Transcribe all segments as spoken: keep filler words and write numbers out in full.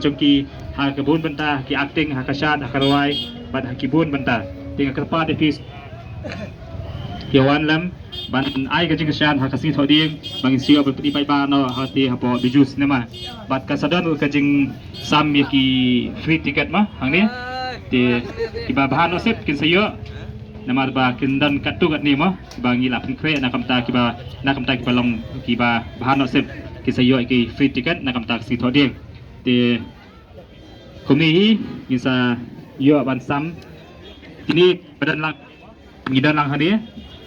jong ki ha ka bun bynta, ki acting, ha ka shad, ha ka rwai, bad ha ki bun bynta. Te nga kyrpad ïa phi ïa wan lem ban ai ka jingkyrshan ha ka sngi Thohdieng, ba ngin sa ïoh ban pyni paidbah noh hangtei hapoh Bijou Cinema. Bad kan sa don ka jingsam ïa ki free ticket mo hangne. Te kiba bha noh sep kin sa ïoh. Namar ba kin don katto katne mo, kiba ngi la pynkhreh na ka bynta kiba, na ka bynta kiba long kiba bha noh sep, kin sa ïoh ïa ki free ticket na ka bynta ka sngi Thohdieng. Te kumne hi ngin sa ïoh ban sam. Kine ba don lang, ngi don lang hangne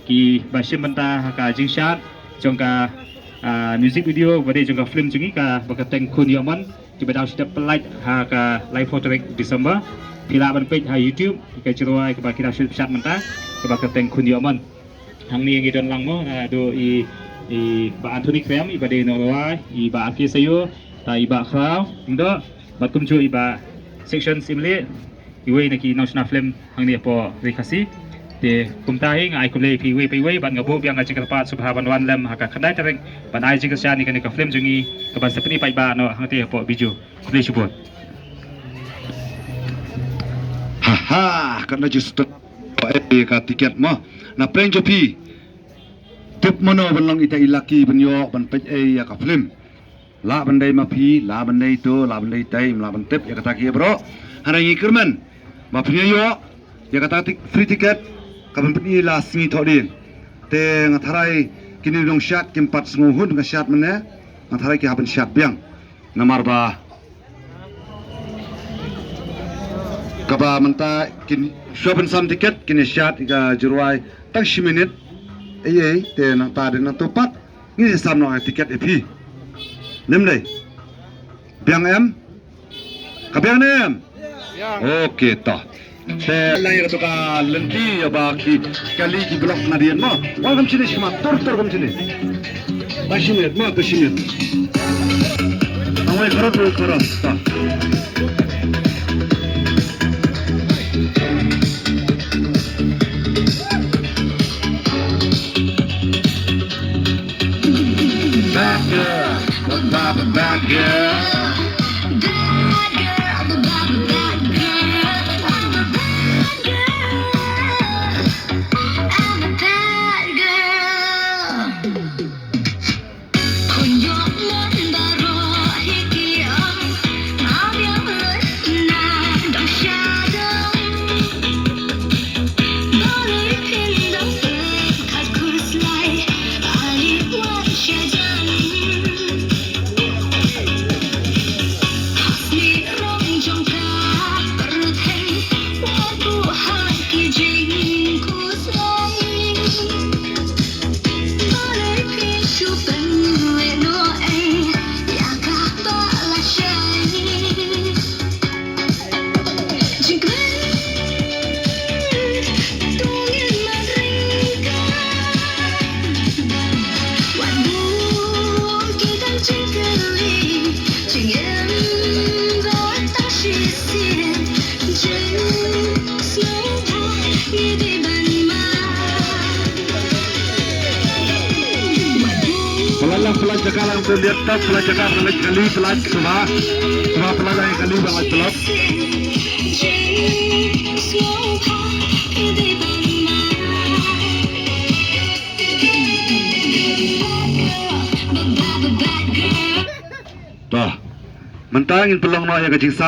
kiba shim bynta ha ka jingshad jong ka, ah, music video ba dei jong ka film jong ngi kaba kyrteng Khun Ïoh Mon, kiba dang shu dep pyllait ha ka laiphew tarik December. Phi lah ban peit ha YouTube ïa ka jingrwai kaba ki dang shu dep shad mynta, kaba kyrteng Khun Ïoh Mon. Hangne ngi don lang mo, ah, haduh i, i Bah Anthony Krem, i ba dei nongrwai, i Bah R K Sayo, ta i Bah Khraw, ngdo, bad kumjuh i Bah Section Simli, iwei na ki nongshna film hangne hapoh Ri Khasi. Te kumta hi nga ai khublei ïa phi iwei pa iwei, bad nga buh biang ka jingkyrpad sngewbha ban wan lem ha ka khyndai tarik ban ai jingkyrshan ïa kane ka film jong ngi kaban sa pyni paidbah noh hangtei hapoh Bijou. Khublei shibun. Ha ha, katno jingsdang. Ïa ka tiket mo. Na pdeng jong phi, tip mano ban long ita i lucky ban ïoh ban peit ïa ka film. Lah ban dei ma phi, lah ban dei to, lah ban dei tai, lah ban tip ïa kata ki bro. Hynrei ngi kyrmen ba phin ïoh ïa kata tik-, free ticket kaban pyni la sngi Thohdieng. Te nga tharai kine nongshad kim pat sngew hun ka shad mynne. Nga tharai ki hap ban shad biang. Namar ba kaba mynta kin shuwa ban sam tiket kin ïa shad ïa ka jingrwai tang shi minit. Ei ei te nangta dei nangto pat ngin ïa sam noh ïa tiket ïa phi. Nym dei? Biang em? Ka biang ne em? Biang. Okay to. Te lai ka to ka lynti ïa ba ki kali ki block nadien mo. Wan kam shini shima tur tur kam shini. Ba shini mo to shini. Awai kharot mo kharot. Ta. Bad girl, bad, bad, bad girl. Bad girl, bad, bad, bad girl. I'm a bad girl. I'm a bad girl. Khun ïoh mon baroh hi ki ong, nga biang lut na dong sha dong. Balei phin dang peit kat khuslai, ale wan sha jan. Hasni rong jong ka pyrthei, wat buh ha ki jingkhuslai. Pynlait lang, pynlait jaka lang, tu liat tak, pynlait jaka, pynlait kali, pynlait shuwa. Shuwa pynlait lang kali, pynlait pelok. Toh. Mynta ngin pynlong noh ïa ka jingsa.